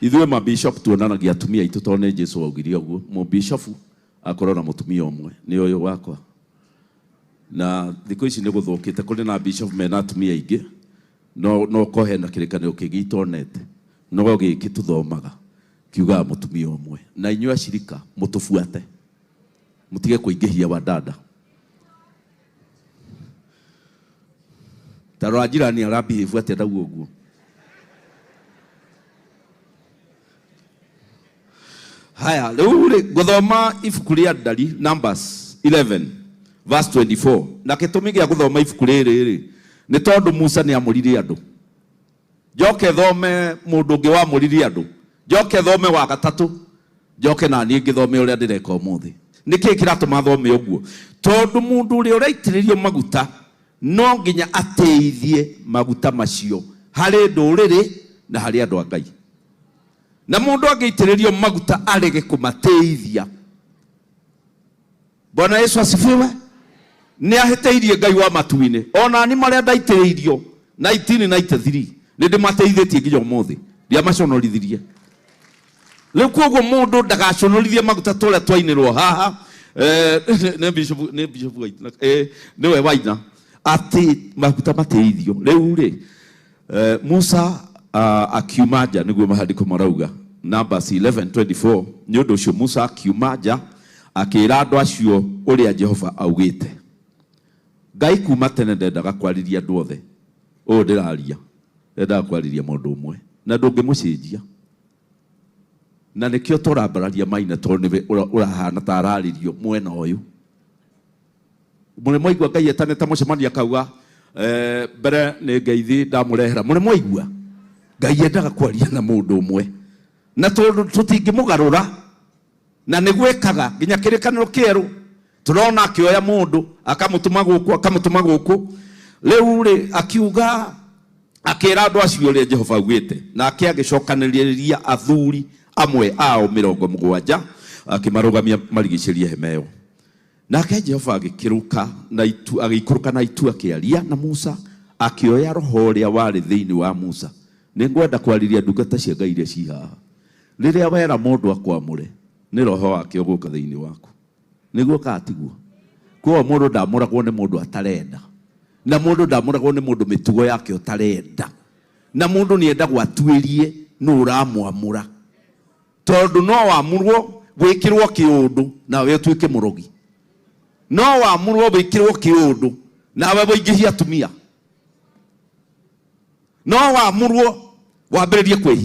Ithuĩ mabishop tuonanagia atumia aitũ tondũ nĩ Jesu waugire ũguo. Mũbishofu akorwo na mũtumia ũmwe, nĩ ũyũ wakwa. Na thikũ ici nĩ gũthũkĩte, kũrĩ na bishop mena atumia aingĩ, no ko hena kĩrĩkanĩro kĩngĩ itonete, no gĩkĩ tũthomaga kiugaga mũtumia ũmwe. Na inyuĩ acirika mũtũbuate, mũtige kũingĩhia wadada. Ta rora jirani arabehave atĩa ndauga ũguo. Haya, rĩu rĩ ngũthoma ibuku rĩa Ndari, Numbers 11 verse 24. Na gĩtũmi gĩa gũthoma ibuku rĩrĩ rĩ nĩ tondũ Musa nĩ amũrire andũ. Njoke thome mũndũ ũngĩ wamũrire andũ, njoke thome wa gatatũ, njoke na niĩ ngĩthome ũrĩa ndĩreka ũmũthĩ. Nĩkĩ kĩratũma thome ũguo? Tondũ mũndũ ũrĩa ũraitĩrĩrio maguta no nginya atĩithie maguta macio harĩ ndũrĩrĩ na harĩ andũ a Ngai. Na mũndũ angĩitĩrĩrio maguta arege kũmatĩithia, Bwana Yesu asifiwe, nĩ ahĩtĩirie Ngai wa matu-inĩ. Ona ni marĩa ndaitĩrĩirio 1993 nĩ ndĩmateithĩtie nginya ũmũthĩ, ndiamaconorithirie. Rĩu koguo mũndũ ndagaconorithie maguta ta ũrĩa twainĩrwo haha. Nĩ bishop, nĩ bishop waina, nĩwe waina atĩ maguta matĩithio. Rĩu rĩ, Musa akiuma nja, nĩguo maandĩko marauga, Numbers 11:24. Nĩ ũndũ ũcio Musa akiuma nja akĩra andũ acio ũrĩa Jehova augĩte. Ngai kuma tene ndendaga kwarĩria andũ othe. Ũũ ndĩraria, ndendaga kwarĩria mũndũ ũmwe, na ndũngĩmũcenjia. Na nĩkĩo tũrambararia maina, tondũ nĩwe ũrahana ta ararĩrio mwena ũyũ. Mũrĩ mwaigua Ngai etanĩte mũcemanio akauga, mbere nĩ ngeithi ndamũrehera. Mũrĩ mwaigua Ngai endaga kwaria na mũndũ ũmwe, na tondũ tũtingĩmũgarũra, na nĩ gwĩkaga nginya kĩrĩkanĩro kĩerũ tũrona akĩoya mũndũ akamũtũma gũkũ, akamũtũma gũkũ. Rĩu rĩ akiuga, akĩra andũ acio ũrĩa Jehova augĩte, nake agĩcokanĩrĩria athuri amwe ao 70, akĩmarũgamia marigicĩrie hema ĩyo. Nake Jehova agĩkĩrũka na itu, agĩikũrũka na itu akĩaria na Musa, akĩoya roho ũrĩa warĩ thĩinĩ wa Musa. Nĩ ngwenda kwarĩria ndungata cia Ngai iria ci haha. Rĩrĩa wera mũndũ akwamũre, nĩ roho wake ũgũka thĩinĩ waku. Nĩguo kana tiguo? Koguo mũndũ ndamũragwo nĩ mũndũ atarenda, na mũndũ ndamũragwo nĩ mũndũ mĩtugo yake ũtarenda, na mũndũ nĩ endagwo atuĩrie nũ ũramwamũra. Tondũ no wamũrwo wĩkĩrwo kĩũndũ nawe ũtuĩke mũrogi, no wamũrwo wĩkĩrwo kĩũndũ nawe ũingĩhie atumia, no wamũrwo wambĩrĩrie kwĩhia.